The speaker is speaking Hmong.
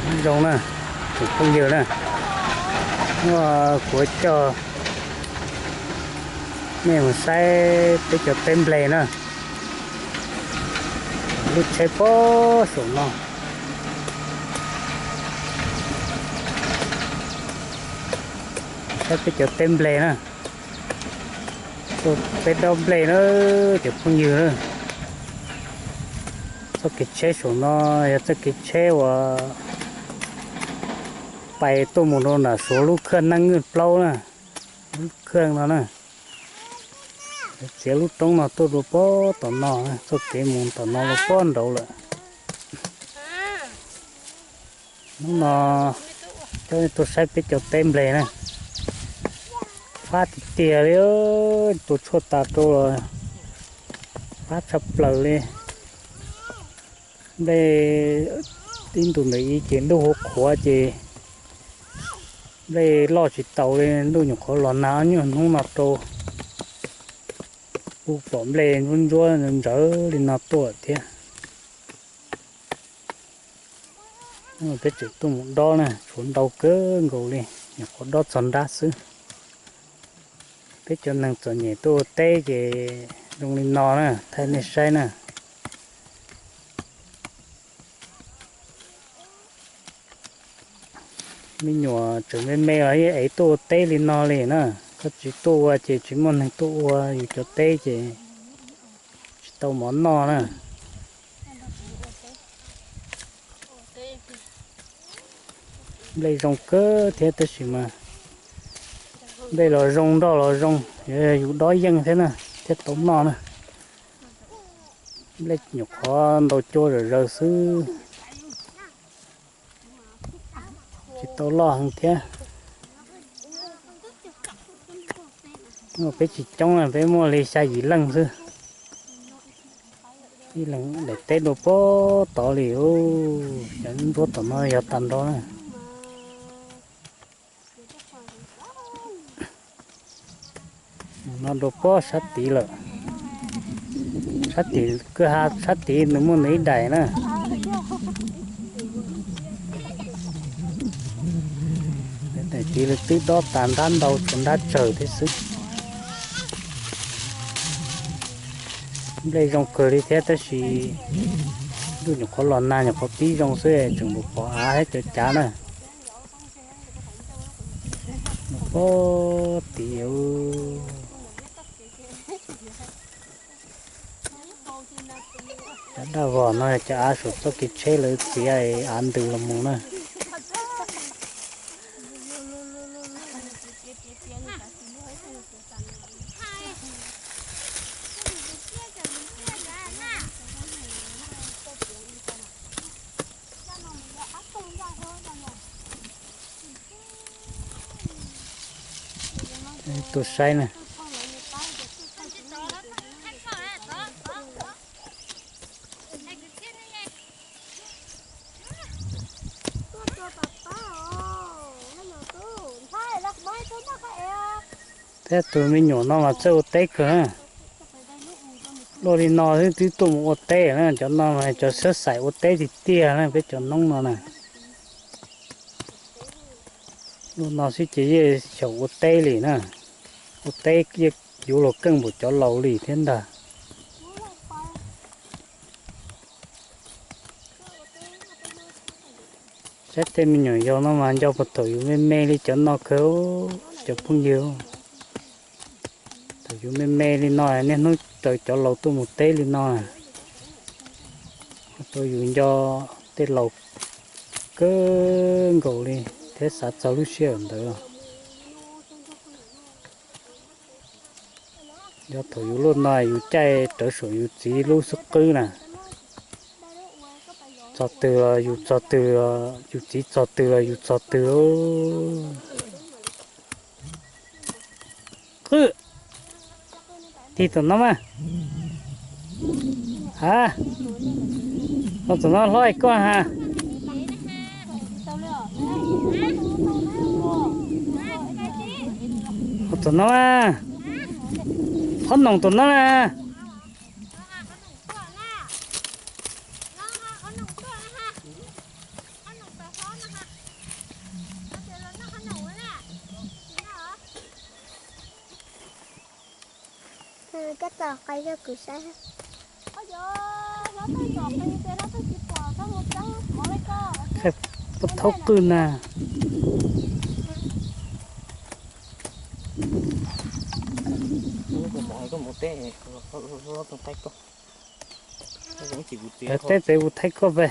Nyob zoo na, tsoom phooj ywg na, kuv coj nej mus saib peb cov teb nplej na, lub tsheb pob saum no. Saib peb cov teb nplej na, tuaj peb dob nplej na, cov phooj ywg na. Txoj kev tsheb saum no yog txoj kev tsheb uas pais tuaj mus rau nram Suav lub khaj Naj Ngwj Plaub na, lub khaj no na. Txiav lub roob no tuaj rau pob tom no, txoj kev mus tom no rau pob nraud lawm. Hnub no coj nej tuaj saib peb cov teb nplej na, fab tiag tiag li, tua tshuaj tas rau los fab tshaj plaws li. Nplej ib ntus ntawm ib ces ntuj huv qhuav ces nplej loj tsis taus li, ntuj nyuam qhuav los nag ob nyuag hnub no rau, kuj pom nplej ntsuab ntsuab ntsawv li no tuaj thiab. Peb tseem tuaj mus dob na, tshuav ntau kawg nkaus li, nyuam qhuav dob txog nrab xwb. Peb cov neeg txom nyem tuaj ua teb ces zoo li no na, thaij nej saib na. Me nyuam tseem me me los yeej ev tuaj ua teb li no li na. Koj tsis tuaj ua ces tsis muaj neeg tuaj ua yus cov teb ces tsis tau mov noj na. Nplej zoo kawg thiab tab sis mas nplej los zoo nroj los zoo, yus dob yeej thiab na, thiaj tau noj na. Nplej nyuam qhuav ntau cua zom zaws xwb, tsis tau loj heev thiab. Peb tsis coob, peb muaj li xya yim leej xwb. Ib leeg daim teb dua pob tod li, cov ntsuab tom no yog tag nrho na. No dua pob sab tid lawm, sab tid kwj ha sab tid nws muaj nws ib daim na. Daim tid lawv twb dob tas nrab ntau tshuav nrab tsawg thiab xwb. Nplej zoo kawg li thiab tab sis ntuj nyuam qhuav los nag nyuam qhuav pib zoo xwb tseem pom av thiab cov cav na. Pob tid, cov daj vog no cov av saum txoj kev tsheb lawv txiav av ntws los mus na. Tuaj saib na. Thiab tus me nyuam no mas txawj ua teb kawg. Luaj li no xwb twb tuaj mus ua teb na, cov no mas cov siab xaim ua teb tiag tiag na, peb cov noob no na. Luaj no xwb ces yeej xyaum ua teb li na. Ua teb yeej yuav luag keej npaum cov laus li thiab ntag. Saib tej me nyuam yaus no mas nco puag thaum yus me me li cov no kawg, cov phooj ywg. Thaum yus me me li no niaj hnub raws cov laus tuaj mus teb li no, ua rau yus nco tej laus kawg nkaus li thiab xav txog lub sij hawm ntawd. Yog thaum yus luaj no yus caij rawv saum yus txiv lub xub qwb na, txog twg los yus txog twg, yus txiv txog twg los yus txog twg. Qwb, tig tus no mas. Ha, tus no hlob koj ha. Tus no, qhob noom tus no na. Koj txom qe rau kuv saib. Khaib puag thaub qwj na. Teb tsev kuv thaij koj pe.